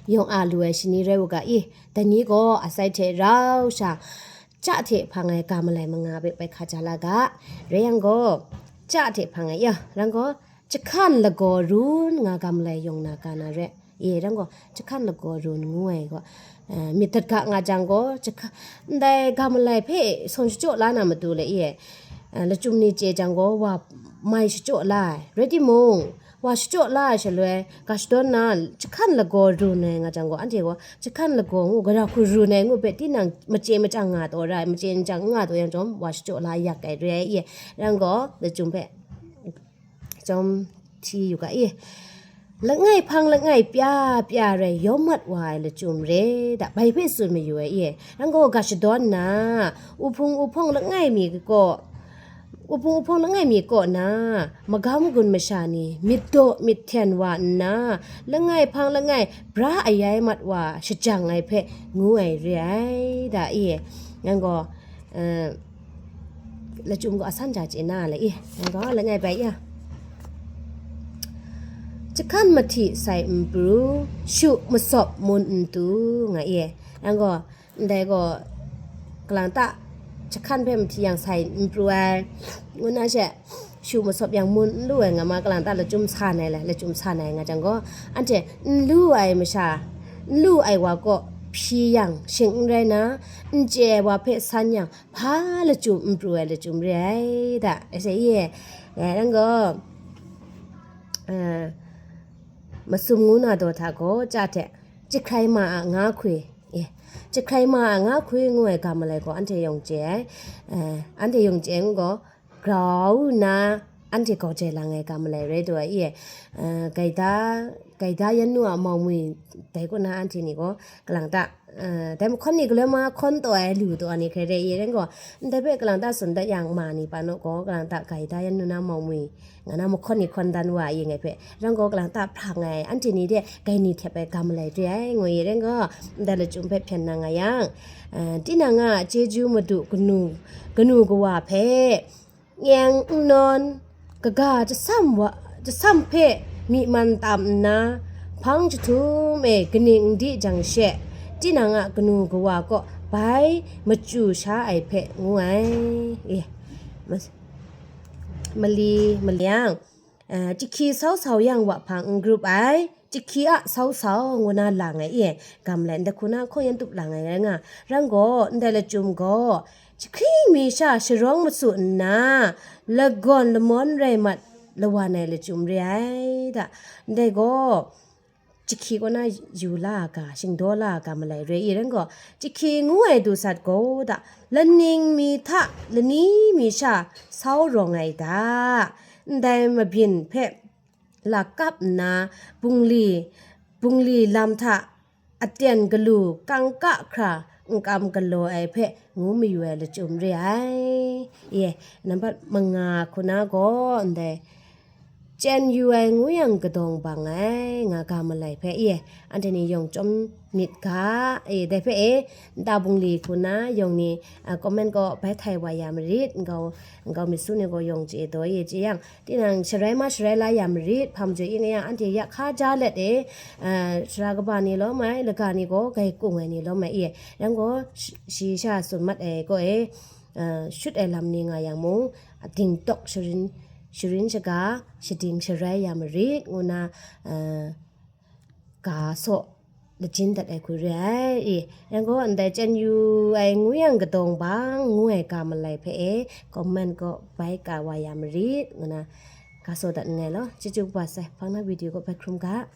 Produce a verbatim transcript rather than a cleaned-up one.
yawng a lu ai shani rai u ga i, dai ni gaw asai hte rau sha, ca hte hpang ai ga malai manga hpe bai hka ja la ga, rai yang gaw, ca hte hpang ai ya, rang gaw, jahkan lagaw run nga ga malai yawng na ga na re, e, rang gaw, jahkan lagaw run ngu ai gaw, eh, myit dat ga nga jang gaw, jahka-, ndai ga malai hpe sawn shachyaw la na matu le, e, eh, lachyum ni chye jang gaw, wa mai shachyaw la ai, rai timung, wa shachyaw la ai shaloi, ga shadawn na, jahkan lagaw run ai nga jang gaw, anhte gaw, jahkan lagaw ngu, gara hku run ai ngu hpe, tinang machye machyang nga taw ra ai, machye machyang n nga taw yang chyawm, wa shachyaw la yak ai re ai, e, rang gaw, lachyum hpe chyawm hti yu ga, e. Langai hpang langai pya pya rai yawm mat wa ai lachyum re da, bai hpe tsun mayu ai, e. Rang gaw, ga shadawn na, uhpung uhpawng langai mi kaw, uhpung uhpawng langai mi kaw na, magam gun masha ni myit daw myit hten wa nna, langai hpang langai bra ayai mat wa shajang ai hpe ngu ai re ai da, e. Rang gaw, eh, lachyum gaw asan ja chye na le, e, rang gaw, langai bai ya. Jahkan mahti sai n pru, shu masawp mun n tu, nga e. Rang gaw, ndai gaw, kalang ta, jahkan hpe mahti yang sai n pru ai, ngu na she, shu masawp yang mun n lu ai nga ma, kalang ta lachyum san ai le, lachyum san ai nga jang gaw, anhte n lu ai masha, n lu ai wa kaw hpyi yang shing n rai na, n chye ai wa hpe san yang, hpa lachyum n pru ai lachyum re ai da, e se ye, ngai rang gaw, eh, masum ngu na daw hta gaw, ca hte, jahkrai ma a nga hkwi, e, jahkrai ma a nga hkwi ngu ai ga malai gaw anhte yawng chye ai, eh, anhte yawng chye ai ngu gaw, grau nna anhte gau jai lang ai ga malai rai taw ai, e, eh, gaida, gaida yan nu a mau mwi dai kaw na anhte ni gaw, kalang ta, eh, dai mahkawn ni galoi ma hkawn taw ai lu taw ai ni hkrai re, e, rang gaw, ndai hpe kalang ta tsun dat yang ma ni pa naw gaw, kalang ta gaida yan nu na mau mwi nga na mahkawn ni hkawn dan wa, e, ngai hpe, rang gaw, kalang ta hprang ai, anhte ni de gai ni htep ai ga malai re ai, ngu, e, rang gaw, ndai lachyum hpe hpyen na nga yang, eh, tinang a chyeju madu kanu, kanu kawa hpe, nyeng n nawn, kaga jasam wa, jasam hpe myi man tam nna, hpang jahtum e kaning n di jang she, tinang a kanu kawa kaw bai machyu sha ai hpe ngu ai. E, mas-, mali malyang, eh, jahki sau sau yang wa hpang n grup ai, jahki a sau sau ngu na lang ai, e, ga malai ndai hku na hkaw yan tup lang ai rai nga, rang gaw, ndai lachyum gaw, jahkring mi sha sharawng masu nna, lagawn lamawn rai mat lawan ai lachyum re ai da, ndai gaw, jahki kaw na yu la a ga, shingdaw la a ga malai re, e, rang gaw, jahki ngu ai du sat gaw da, laning mi hta lani mi sha sau rawng ai da, ndai mabyin hpe lakap nna, bungli, bungli lam hta aten galu kangka hkra n kam galaw ai hpe ngu mayu ai lachyum re ai. Ye, nambat manga hku na gaw ndai chyen yu ai ngu yang kadawng bang ai nga ga malai hpe, ye, anhte ni yawng chyawm myit ga, e, dai hpe, e, nta bungli hku na yawng ni, a, comment gaw bai htai wa ya marit, nkau, nkau myit su ni gaw yawng chye daw, ye, chye yang, tinang sharai ma sharai la ya marit, hpa majaw i nga yang, anhte ya hka ja let e, a, sara kaba ni lawm ai, laga ni gaw gai kung ai ni lawm ai, e, yang gaw shi, shi sha tsun mat ai gaw e, a, shut ai lam ni nga yang mung, a, dingtawk sharin, sharin shaga, shading sharai ya marit, ngu na, a, ga saw lajin dat ai hku re ai, e, yang gaw ndai chyen yu ai ngu yang kadawng bang ngu ai ga malai hpe e, comment gaw bai ka wa ya marit, ngu na ga saw dat nngai law, chyeju kaba sai, hpang na video gaw bai hkrum ga.